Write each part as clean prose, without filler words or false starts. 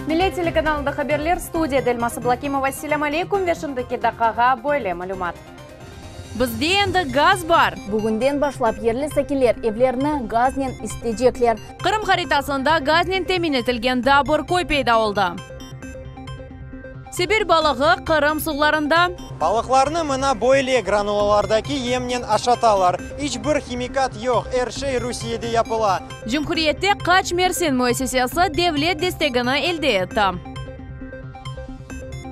Millet telekanalında haberler, studiyada Elmaz Ablakimova. Selâm aleyküm ve şimdiki daqqağa böyle malümat. Bizde endi gaz bar. Bugünden başlap yerli sakinler evlerini gaznen isitecekler. Qırım haritasında gaznen temin etilgen daa bir köy peyda oldı. Sibir balığı Qırım suvlarında. Balıqlarnı mına böyle granulalardaki yemnen aşatalar. İç bir himikat yoq, er şey Rusiyede yapıla. Cumhuriyette qaç mersin müessisesi devlet destegini elde etti?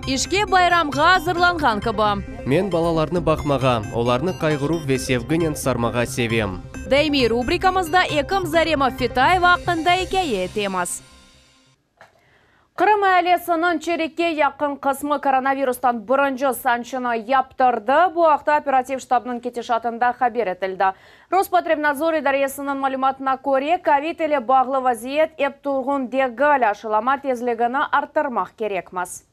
İşke bayramğa azırlanğan kibi. Men balalarnı baqmağa, olarnı qayğıruv ve sevginen sarmağa sevem. Daimiy rubrikamızda ekim Zarema Fetayeva aqqında ikâye etemiz. Qırım ealisiniñ çerekke yaqın qısmı koronavirustan birinci sançını yaptırdı. Bu aqta operativ ştabnıñ ketişatında haber etildi. Rospotrebnadzor idaresiniñ malümatına köre, kovid ile bağlı vaziyet ep turğun degil, aşılama tezligini arttırmaq kerekmiz.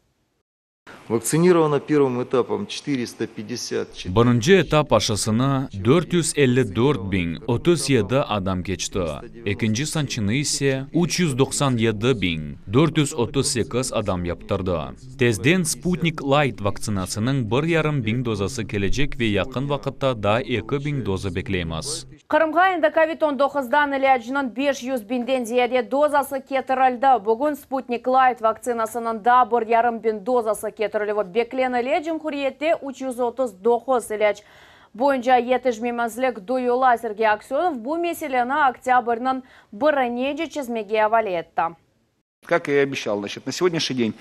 Vaktsinirovano pervım etapom 454. Birinci etap aşısını 454 037 adam keçti, ekinci sançını ise 397 438 adam yaptırdı. Tezden Sputnik Layt vaktsinasınıñ bir yarım biñ dozası kelecek ve yaqın vaqıtta daa 2000 doza bekleymiz. Qırımğa endi kovid 19-dan ilâcnıñ 500 biñden ziyade dozası ketirildi. Bugün Sputnik Layt vaktsinasınıñ daa bir yarım biñ dozası ketirilüvi beklenile. Cumhuriyette 339 ilâc boyunca yetişmemezlik duyula. Sergey Aksönov bu meseleni oktâbrniñ birinece çezmege avale etti. Как я и обещал, значит, на сегодняшний день.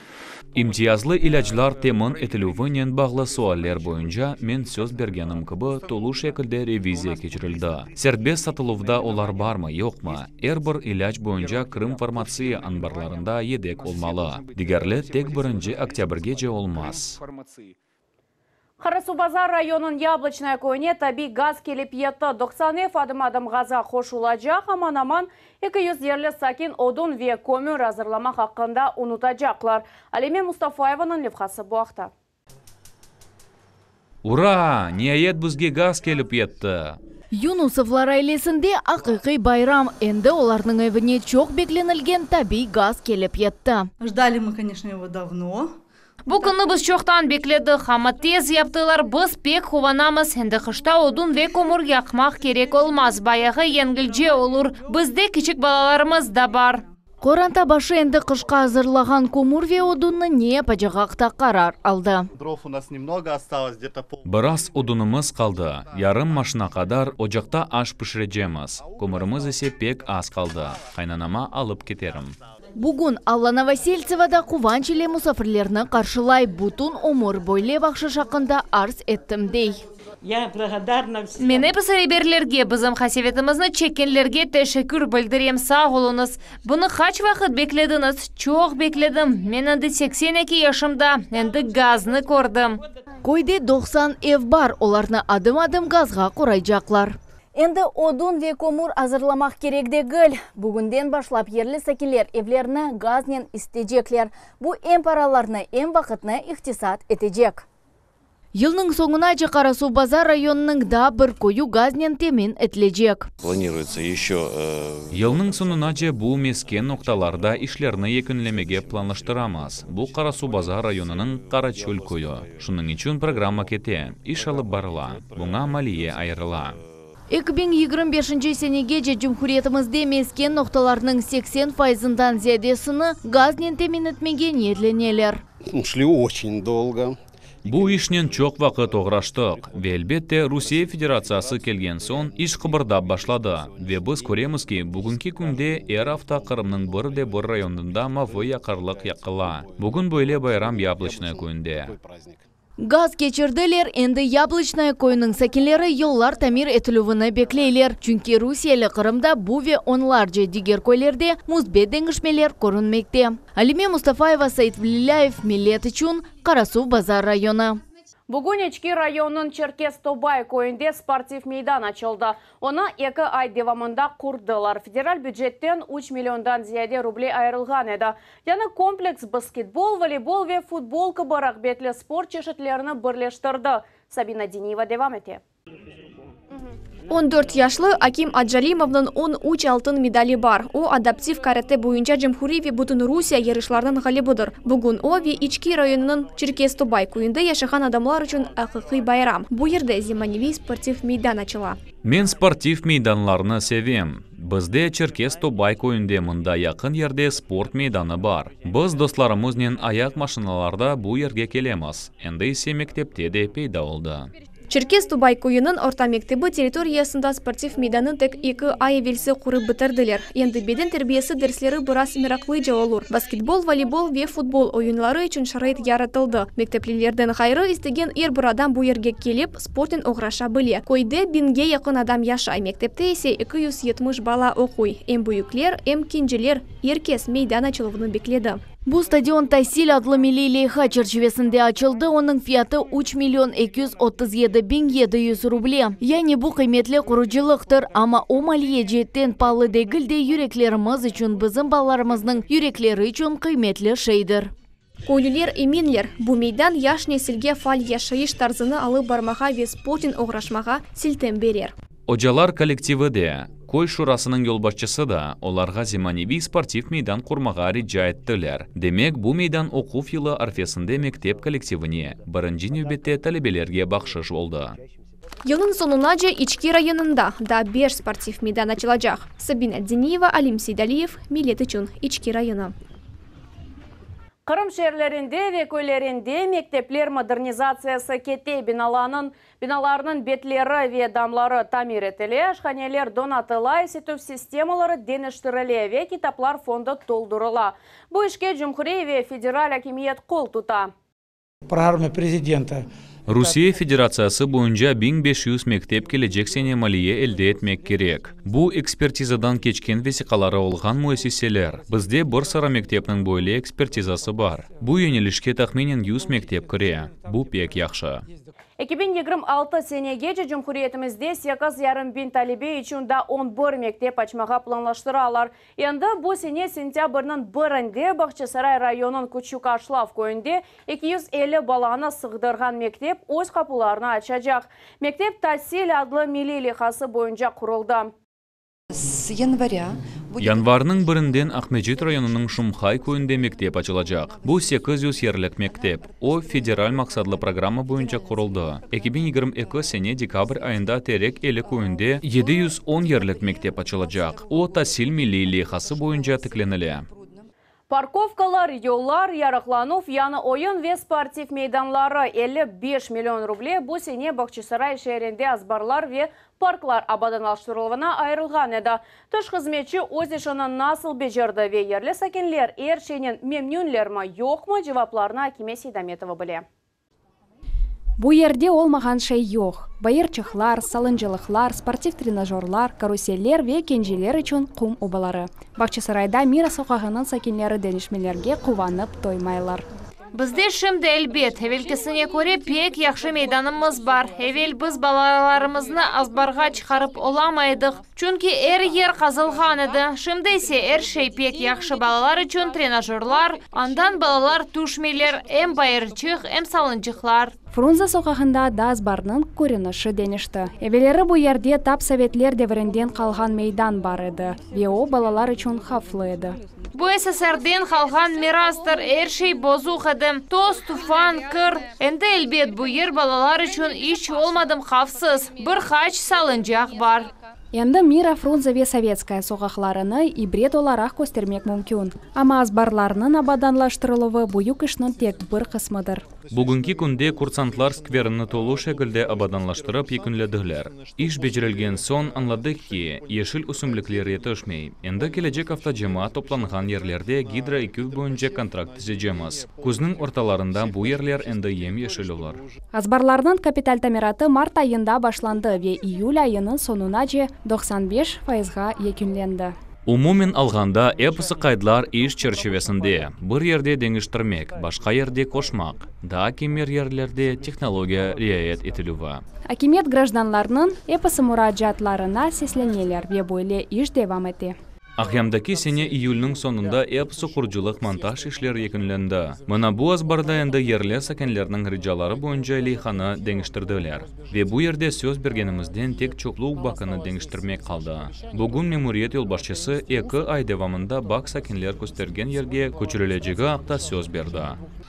İmtiyazlı ilâclar temin etilüvinen bağlı sualler boyunca men söz bergenim kibi, tolu şekilde reviziya keçirildi. Serbest satıluvda olar barmı, yoqmı, er bir ilâc boyunca Krımfarmatsiya anbarlarında yedek olmalı. Digerli tek birinci oktâbrgece olmaz. Qarasuvbazar rayonınıñ Yabloçnoye köyüne tabiy gaz kelip yetti. 90 ev adım-adım gazğa qoşulacaq, aman-aman 200 yerli sakin odun ve kömür azırlamaq aqqında unutacaqlar. Alime Mustafayevanıñ levhası bu aqta. Ura! Niayet bizge gaz kelip yetti! Yunusovlar ailesinde aqiqiy bayram. Endi olarnıñ evine çoq beklenilgen tabiy gaz kelip yetti. Ждали мы, конечно, его давно. Bu künni biz çoqtan bekledik, amma tez yaptılar, biz pek quvanamız. Endi qışta odun ve kömür yaqmaq kerek olmaz, bayağı yengilce olur. Bizde kiçik balalarımız da bar. Qoranta başı endi qışqa azırlağan kömür ve odunnı ne yapacağı aqta qarar aldı. Дров у нас немного осталось, где-то пол. Biraz odunımız qaldı, yarım maşina qadar, ocaqta aş pişirecemiz. Kömürimiz ise pek az qaldı, qaynanama alıp keterim. Bugün Alla Novoseltseva da quvanç ile musafirlerni qarşılay. Bütün ömür böyle bahşış aqqında arz ettim, dey. Я благодарна всем. Men episi reberlerge, bizim qasevetimizni çekkenlerge teşekkür bildirem, sağ oluñız. Bunı qaç vaqıt beklediñiz? Çoq bekledim. Men endi 82 yaşımda, endi gaznı kördim. Köyde 90 ev bar, olarnı adım-adım gazğa qoraycaqlar. Endi odun ve kömür azırlamaq kerek degil. Bugünden başlap yerli sakinler evlerini gaznen isitecekler. Bu em paralarnı, em vaqıtnı iqtisat etecek. Yılnıñ soñunace Qarasuvbazar rayonınıñ daa bir köyü gaznen temin etilecek. Планируется еще Yılnıñ soñunace bu mesken noqtalarda işlerni yekünlemege planlaştıramız. Bu Qarasuvbazar rayonınıñ Qaraçöl köyü. Şunıñ içün programma kete, iş alıp barıla, buña maliye ayırıla. 2025 senegece cumhuriyetimizde mesken noqtalarnıñ 80 fayızından ziyadesini gaznen temin etmege niyetleneler. Шли очень долго. Bu işnen çoq vaqıt oğraştıq ve elbette Rusiye Federatsiyası kelgen soñ iş qıbırdap başladı ve biz köremiz ki, bugünki künde er afta Qırımnıñ bir de bir rayonında mavı yaqarlıq yaqıla. Bugün böyle bayram Yabloçnoye köyünde. Gaz keçirdiler, endi Yabloçnoye köyüniñ sakinleri yollar tamir etilüvini bekleyler. Çünki rusiyeli Qırımda bu ve onlarca diger köylerde müsbet deñişmeler körünmekte. Alime Mustafayeva, Said Velilâyev, Millet içün, Qarasuvbazar rayonı. Bugün İçki rayonınıñ Çerkez Tobay köyünde sportiv meydan açıldı. Onı 2 ay devamında qurdılar. Federal bücetten 3 milliondan ziyade ruble ayırılğan edi. Yañı kompleks basketbol, voleybol ve futbol kibi rağbetli sport çeşitlerini birleştirdi. Sabina Diniyeva devam ete. 14 yaşlı Akim Acalimovnıñ 13 altın medali bar. O, adaptiv karate boyunca cumhuriy ve bütünrusiye yarışlarınıñ ğalibidir. Bugün o ve İçki rayonınıñ Çerkez Tobay köyünde yaşağan adamlar içün aqiqiy bayram. Bu yerde zemaneviy sportiv meydan açıla. Men sportiv meydanlarnı sevem. Bizde Çerkez Tobay köyünde mında yaqın yerde sport meydanı bar. Biz dostlarımıznen ayaq maşinalarda bu yerge kelemiz. Endi ise mektepte de peyda oldı. Çerkez Tobay köyüniñ orta mektebi territoriyasında sportiv meydannı tek eki ay evelsi qurıp bitirdiler. Endi beden terbiyesi dersleri biraz meraqlıca olur. Basketbol, voleybol ve futbol oyunları içün şarait yaratıldı. Mekteplilerden ğayrı, istegen er bir adam bu yerge kelip, sportnen oğraşa bile. Köyde biñge yaqın adam yaşay, mektepte ise 270 bala oquy. Em büyükler, em kenceler, er kes meydan açıluvını bekledi. Bu stadion Tasil adlı milliy leyha çerçivesinde açıldı. Onıñ fiyatı 3 million 237 biñ 700 ruble. Yani bu qıymetli qurucılıqtır, amma o maliye ceetten paalı degil de yüreklerimiz içün, bizim balalarımıznıñ yürekleri içün qıymetli şeydir. Köylüler eminler, bu meydan yaş nesilge faal yaşayış tarzını alıp barmağa ve sportnen oğraşmağa siltem berer. Ocalar kollektivi de, köy şurasınıñ yolbaşçısı da olarğa zemaneviy sportiv meydan qurmağa rica ettiler. Demek, bu meydan oquv yılı arfesinde mektep kollektivine, birinci nevbette talebelerge bahşış oldı. Yılnıñ soñunace İçki rayonında daa beş sportiv meydan açılacaq. Sabina Diniyeva, Alim Seydaliyev, Millet içün, İçki rayonı. Qırım şeerlerinde ve köylerinde mektepler modernizatsiyası kete. Binalarnıñ binalarnıñ betleri ve damları tamir etile, aşhaneler donatıla, isitüv sistemaları deñiştirile ve kitaplar fondu toldurıla. Bu işke cumhuriy ve federal akimiyet qol tuta. Программа президента. Rusiye Federatsiyası boyunca 1500 mektep kelecek sene maliye elde etmek kerek. Bu ekspertizadan keçken vesiqaları olğan müessiseler. Bizde bir sıra mektepniñ böyle ekspertizası bar. Bu yönelişke tahminen 100 mektep kire. Bu pek yahşı. 2026 senegece cumhuriyetimizde 8,5 biñ talebe içün daa 11 mektep açmağa planlaştıralar. Endi bu sene sentâbrniñ birinde Bağçasaray rayonınıñ Küçük Aşlav köyünde 250 balanı sığdırğan mektep öz qapularını açacaq. Mektep Tasil adlı milliy leyhası boyunca quruldı. S yanvarя Yanvarniñ birinden Aqmescit rayonınıñ Şumhay köyünde mektep açılacaq. Bu 800 yerlik mektep. O, federal maqsatlı programma boyunca quruldı. 2022 sene dekabr ayında Terek Eli köyünde 710 yerlik mektep açılacaq. O, Tasil milliy leyhası boyunca tiklenile. Parkovkalar, yollar, yarıqlanuv, yañı oyun ve sportiv meydanları 55 million ruble bu sene Bağçasaray şeerinde azbarlar ve parklar abadanlaştırıluvına ayırılğan edi. Tış hızmetçi öz işini nasıl becerdi ve yerli sakinler er şeynen memnünlermi yoqmı cevaplarını Akime Seydametova bile. Bu yerde olmağan şey yoq. Bayırçıqlar, salıncılıqlar, sportiv trenajörlar, karuseller ve kenceler içün qum obaları. Bağçasarayda Mira soqağınıñ sakinleri deñişmelerge quvanıp toymaylar. Bizde şimdi elbet, evelkisine köre pek yahşı meydanımız bar. Evel biz balalarımıznı azbarğa çıqarıp olamaydıq, çünki er yer qazılğan edi. Şimdi ise er şey pek yahşı balalar içün trenajörlar, andan balalar tüşmeyler, em bayırçıq, em salıncıqlar. Frunze soqağında da azbarnıñ körünişi deñişti. Evelleri bu yerde tap sovetler devrinden qalğan meydan bar edi ve o balalar içün havflı edi. Bu SSRden qalğan mirastır, er şey bozuq edi. Toz, tufan, kir. Endi elbet bu yer balalar içün iç olmadım havfsız. Bir qaç salıncaq bar. Endi Mira, Frunze ve Sovetskaya soqaqlarını ibret olaraq köstermek mümkün. Amma azbarlarnıñ abadanlaştırıluvı büyük işniñ tek bir qısmıdır. Bugünki künde Kursantlar skverini tolu şekilde abadanlaştırıp yekünlediler. İş becerilgen soñ añladıq ki, yeşil ösümlikler yetişmey. Endi kelecek afta cemaat toplanğan yerlerde gidroeküv boyunca kontrakt tizecemiz. Küzniñ ortalarında bu yerler endi yem-yeşil olur. Azbarlarnıñ kapital tamiratı mart ayında başlandı ve iyül ayınıñ soñunace 95 fayızğa yekünlendi. Umumen alğanda, episi qaydlar iş çerçivesinde, bir yerde deñiştirmek, başqa yerde qoşmaq, daa kimer yerlerde tehnologiya riayet etilüvi. Akimiyet grajdanlarnıñ episi muracaatlarına sesleneler ve böyle iş devam ete. Aqyamdaki sene iyülniñ soñunda episi qurucılıq-montaj işleri yekünlendi. Mına bu azbarda endi yerli sakinlerniñ ricaları boyunca leyhanı deñiştirdiler. Ve bu yerde söz bergenimizden tek çoqluq bakını deñiştirmek qaldı. Bugün memuriyet yolbaşçısı eki ay devamında bak sakinler köstergen yerge köçürilecegi aqta söz berdi.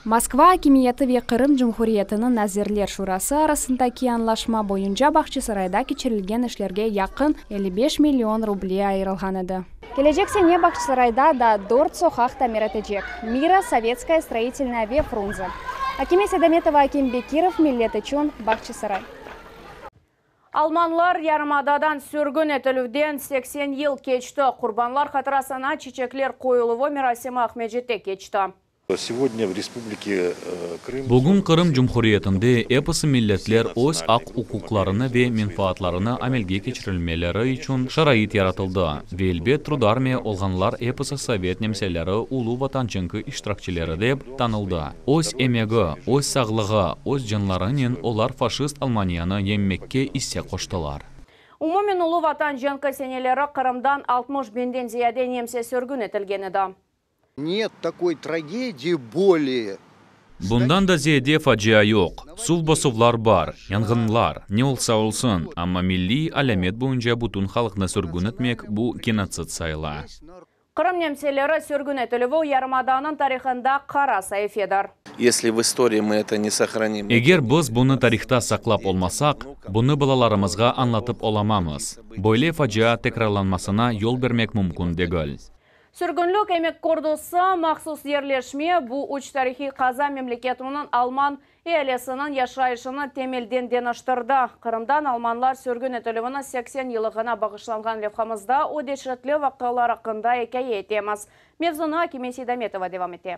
Moskva akimiyeti ve Qırım Cumhuriyetiniñ Nazirler Şurası arasındaki añlaşma boyunca Bağçasarayda keçirilgen işlerge yaqın 55 million ruble ayırılğan edi. Kelecek sene Bağçasarayda daa dört soqaq tamir etecek, Mira, Sovetskaya, Stroitelnaya ve Frunze. Akime Seydametova, Akim Bekirov, Millet içün, Bağçasaray. Almanlar yarımadadan sürgün etilüvden 80 yıl keçti. Qurbanlar hatırasına çiçekler qoyuluvı merasimi Aqmescitte keçti. Segodnâ v Respublike Krım. Bugün Qırım Cumhuriyetinde episi milletler öz aq-uquqlarını ve menfaatlarını amelge keçirilmeleri içün şarait yaratıldı ve elbet Trudarmiya olğanlar episi sovet nemseleri Ulu Vatan cenki iştirakçileri dep tanıldı. Öz emegi, öz sağlığı, öz canlarınen olar faşist Almaniyanı yeñmekke isse qoştılar. Umumen Ulu Vatan cenki seneleri Qırımdan 60 biñden ziyade nemse sürgün etilgen edi. Net takoy tragedii bolee. Bundan da ziyade facia yoq. Suv basuvlar bar, yanğınlar, ne olsa olsun, amma milliy alâmet boyunca bütün halqnı sürgün etmek, bu genotsid sayıla. Qırım nemseleri sürgün etilüvi yarımadanıñ tarihında qara saifedir. Esli v istorii mı eto ne sohranim. Eger biz bunı tarihta saqlap olmasaq, bunı balalarımızğa añlatıp olamamız. Böyle facia tekrarlanmasına yol bermek mümkün degil. Sürgünlik, emek ordusı, mahsus yerleşme, bu üç tarihiy qaza memleketimniñ alman ealisiniñ yaşayışını temelden deñiştirdi. Qırımdan almanlar sürgün etilüviniñ 80 yıllığına bağışlanğan levhamızda o deşetli vaqialar aqqında ikâye etemiz. Mevzunı Akime Seydametova devam ete.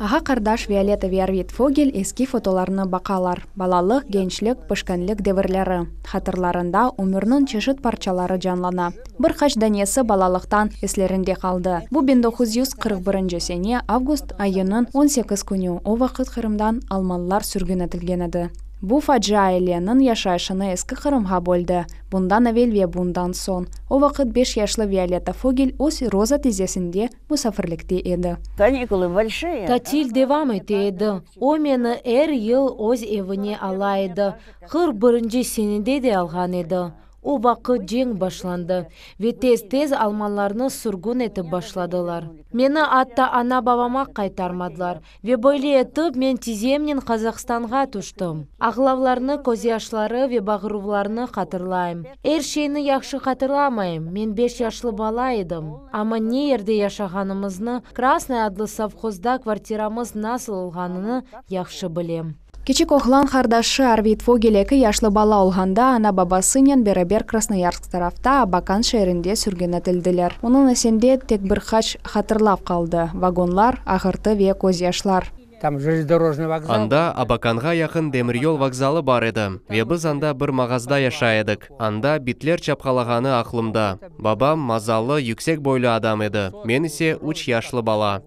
Ağa-qardaş Violeta ve Arvid Fogel eski fotolarnı baqalar. Balalıq, gençlik, pişkinlik devirleri. Hatırlarında ömürniñ çeşit parçaları canlana. Bir qaç danesi balalıqtan eslerinde qaldı. Bu 1941 sene avgust ayınıñ 18 künü, o vaqıt Qırımdan almanlar sürgün etilgen edi. Bu facia aileniñ yaşayışını Eski Qırımğa böldi, bundan evel ve bundan soñ. O vaqıt beş yaşlı Violeta Fogel öz Roza tizesinde musafirlikte edi. Kanikulı bolşiye. Tatil devam ete edi. O meni er yıl öz evine ala edi. 41 senede de alğan edi. O vaqıt cenk başlandı ve tez-tez almanlarnı sürgün etip başladılar. Meni atta ana-babama qaytarmadılar. Ve böyle etip men tizemnen Qazahstanğa tüştim. Ağlavlarnı, közyaşları ve bağıruvlarnı hatırlayım. Er şeyni yahşı hatırlamayım, men beş yaşlı bala edim. Amma ne yerde yaşağanımıznı, Krasnıy adlı sovhozda kvartiramız nasıl olğanını yahşı bilem. Kiçik oğlan qardaşı Arvid Fogel eki yaşlı bala olğanda ana-babasınen beraber Krasnoyarsk tarafta Abakan şeerinde sürgün etildiler. Onıñ esinde tek bir qaç hatırlav qaldı, vagonlar, ağırtı ve közyaşlar. Tam железнодорожный vokzal. Anda Abakanğa yaqın demiryol vokzalı bar edi, ve biz anda bir mağazda yaşay edik. Anda bitler çapqalağanı aqlımda. Babam mazallı, yüksek boylu adam edi, men ise üç yaşlı bala.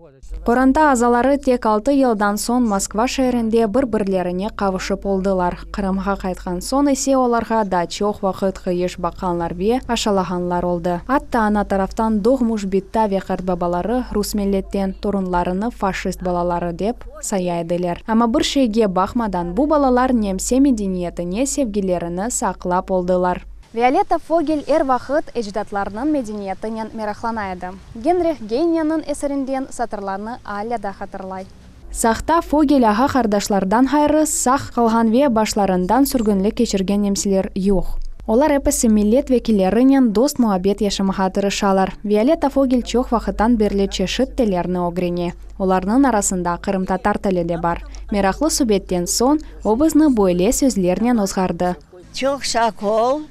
Qoranta azaları tek altı yıldan soñ Moskva şeerinde bir-birlerine qavuşıp oldılar. Qırımğa qaytqan soñ ise olarğa daa çoq vaqıt qıyış baqqanlar ve aşalağanlar oldı. Atta ana taraftan doğmuş bitta ve qartbabaları rus milletten torunlarını faşist balaları dep saya ediler. Amma bir şeyge baqmadan bu balalar nemse medeniyetine sevgilerini saqlap oldılar. Violeta Fogel er vaqıt ecdatlarnıñ medeniyetinen meraqlana edi. Genrih Geyneniñ eserinden satırlarnı alâ da hatırlay. Saqta Fogel ağa-qardaşlardan ğayrı sağ qalğan ve başlarından sürgünlik keçirgen nemseler yoq. Olar episi millet vekillerinen dost-muabbet yaşamağa tırışalar. Violeta Fogel çoq vaqıttan berli çeşit tillerni ögrene. Olarnıñ arasında qırımtatar tili de bar. Meraqlı subetten soñ o bizni böyle sözlernen ozğardı. Çoq sağ ol,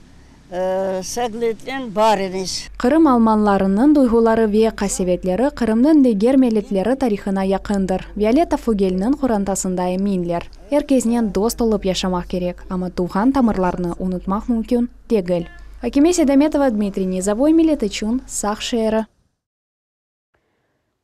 sağlıqnen barıñız. Qırım almanlarınıñ duyğuları ve qasevetleri Qırımnıñ diger milletleri tarihına yaqındır. Violeta Fogelniñ qorantasında eminler, er kesnen dost olıp yaşamaq kerek, amma tuvğan tamırlarnı unutmaq mümkün degil. Akime Seydametova, Dmitriy Nizovoy, Millet içün, Saq şeeri.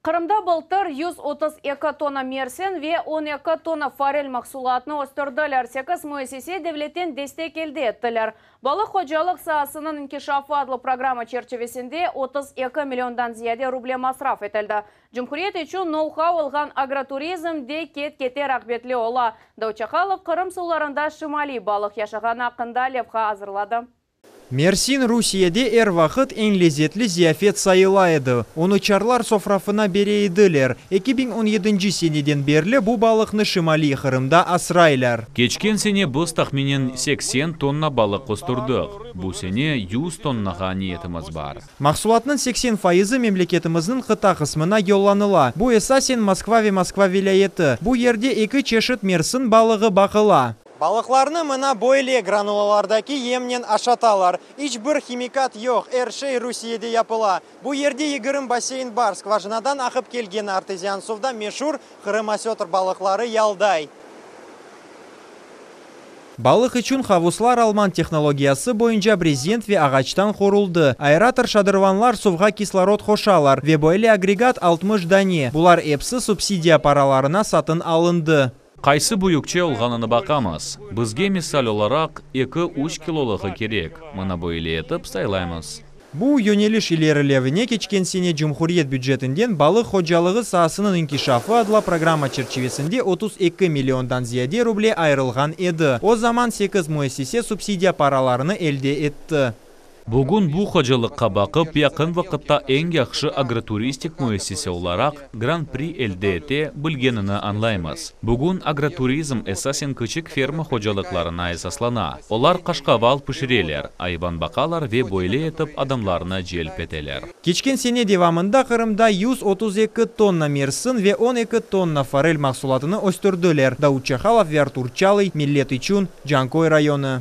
Qırımda bıltır 132 tonna mersin ve 12 tonna forel mahsulatını östürdiler. Sekiz müessise devletten destek elde ettiler. Balıq hocalıq saasınıñ inkişafı adlı programma çerçivesinde 32 milliondan ziyade ruble masraf etildi. Cumhuriyet içün nou-hau olğan agroturizm de ket-kete rağbetli ola. Davut Çakalov Qırım suvlarında şimaliy balıq yaşağanı aqqında levha azırladı. Mersin Rusiyede er vaqıt eñ lezetli ziyafet sayıla edi. Onı çarlar sofrafına bere ediler. 2017 seneden berli bu balıqnı şimaliy Qırımda asraylar. Keçken sene biz tahminen 80 tonna balıq östürdik. Bu sene 100 tonnağa niyetimiz bar. Mahsulatnıñ 80 fayızı memleketimizniñ qıta qısmına yollanıla. Bu esasen Moskva ve Moskva vilâyeti. Bu yerde eki çeşit mersin balığı baqıla. Balıqlarnı mına böyle granulalardaki yemnen aşatalar. İç bir himikat yoq, er şey Rusiyede yapıla. Bu yerde 20 basseyn bar, skvajinadan aqıp kelgen artezian suvda meşur Qırım osetr balıqları yalday. Balıq içün havuzlar alman tehnologiyası boyunca brezent ve ağaçtan quruldı. Aerator şadırvanlar suvğa kislorod qoşalar ve böyle agregat 60 dane. Bular episi subsidiya paralarına satın alındı. Qaysı büyükçe olğanını baqamız. Bizge misal olaraq 2-3 kilolığı kerek. Mına böyle etip saylaymız. Bu yöneliş ilerilevine keçken sene cumhuriyet bücetinden balıq hocalığı saasınıñ inkişafı adlı programma çerçivesinde 32 milliondan ziyade ruble ayırılğan edi. O zaman 8 müessise subsidiya paralarını elde etti. Bugün bu hocalıqqa baqıp, yaqın vaqıtta eñ yahşı agroturistik müessise olaraq Gran-pri elde ete bilgenini añlaymız. Bugün agroturizm esasen kiçik ferma hocalıqlarına esaslana. Olar qaşqaval pişireler, ayvan baqalar ve böyle etip adamlarnı celp eteler. Keçken sene devamında Qırımda 132 tonna mersin ve 12 tonna forel mahsulatını östürdiler. Davut Çahalov ve Artur Çalıy, Millet içün, Canköy rayonı.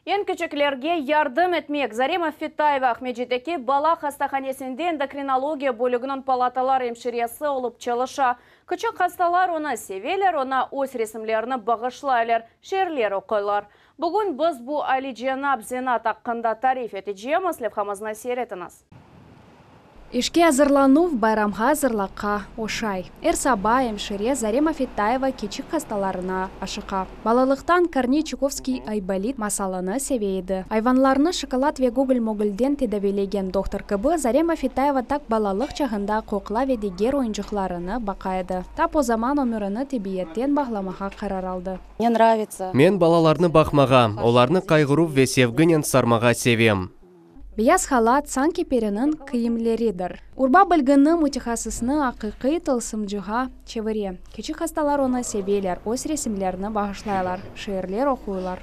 Eñ kiçiklerge yardım etmek. Zarema Fetayeva Aqmescitteki bala hastahanesinde endokrinologiya bölüginiñ palatalar emşiresi olıp çalışa. Küçük hastalar onı seveler, oña öz resimlerini bağışlaylar, şiirler oquylar. Bugün biz bu alicenap zenaat aqqında tarif etecemiz. Levhamıznı seyir etiñiz. İşke azırlanuv bayramğa azırlıqqa oşay. Er saba emşire Zarema Fetayeva kiçik hastalarına aşıqa. Balalıqtan Korney Çukovskiy Aybolit masalını seve edi. Ayvanlarnı şokolad ve Gogol-mogolden tedaviylegen dohtor kibi Zarema Fetayeva tak balalıq çağında qoqla ve diger oyuncıqlarını baqa edi. Tap o zaman ömürini tibiyetten bağlamağa qarar aldı. Mne nravitsya. Men balalarnı baqmağa, olarnı qayğıruv ve sevginen sarmağa sevem. Beyaz halat sanki periniñ kiyimleridir. Urba bilgini mütehassısnı aqiqiy tılsımcığa çevire. Kiçik hastalar onı seveler, öz resimlerini bağışlaylar, şiirler oquylar.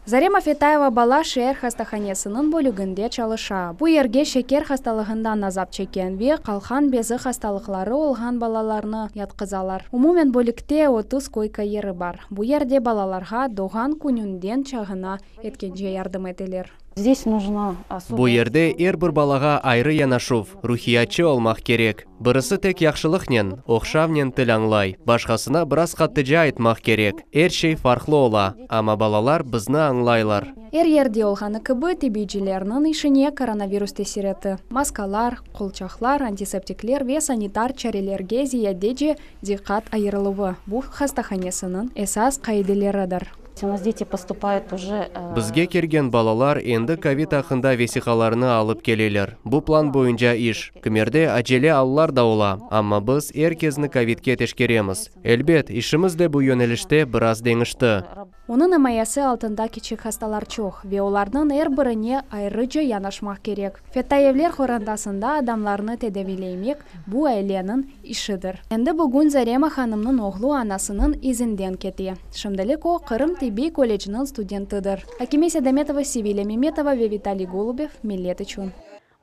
Zarema Fetayeva bala şeer hastahanesiniñ bölüginde çalışa. Bu yerge şeker hastalığından azap çekken ve qalqan bezi hastalıqları olğan balalarnı yatqızalar. Umumen bölükte 30 koyka yeri bar. Bu yerde balalarğa doğğan kününden çağına yetkence yardım eteler. Здесь нужно Bu yerde er bir balağa ayrı yanaşuv, ruhiyatçı olmaq kerek. Birisi tek yahşılıqnen, ohşavnen til añlay, başqasına biraz qattıca aytmaq kerek. Er şey farqlı ola, amma balalar bizni añlaylar. Er yerde olğanı kibi tibiycilerniñ işine koronavirus tesir etti. Maskalar, qolçaqlar, antiseptikler ve sanitar çarelerge ziyadece diqqat ayırıluvı bu hastahanesiniñ esas qaideleridir. У нас дети поступают уже Bizge kelgen balalar endi kovid aqqında vesiqalarını alıp keleler. Bu plan boyunca iş. Kimerde acele allar da ola, amma biz er kesni kovidke teşkeremiz. Elbet, işimiz de bu yönelişte biraz deñişti. Onıñ imayesi altında kiçik hastalar çoq ve olarnıñ er birine ayrıca yanaşmaq kerek. Fetayevler qorantasında adamlarnı tedaviylemek bu aileniñ işidir. Endi bugün Zarema hanımnıñ oğlu anasınıñ izinden kete. Şimdilik o Qırım tibbiy kolleciniñ studentidir. Akime Sedametova, Sevilya Memetova ve Vitaliy Golubev Millet içün.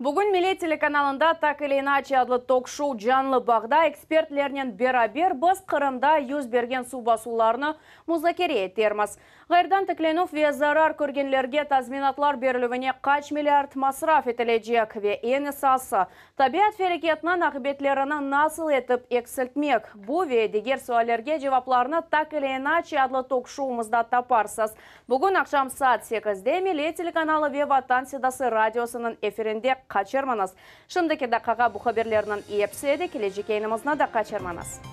Bugün Millet telekanalında Tak ili inaçe adlı tok-şou canlı bağda ekspertlernen beraber biz Qırımda yüz bergen suv basuvlarını muzakere etermiz. Ğayrıdan tiklenüv ve zarar körgenlerge tazminatlar berilüvine qaç milliard masraf etilecek ve eñ esası, tabiat felâketiniñ aqibetlerini nasıl etip eksiltmek? Bu ve diger suallerge cevaplarnı Tak ili inaçe adlı tok-şoumızda taparsız. Bugün aqşam saat sekizde Millet telekanalı ve Vatan sedası radiosınıñ efirinde qaçırmañız. Şimdiki daqqağa bu haberlerniñ episi edi, kelecek yayınımıznı da qaçırmañız.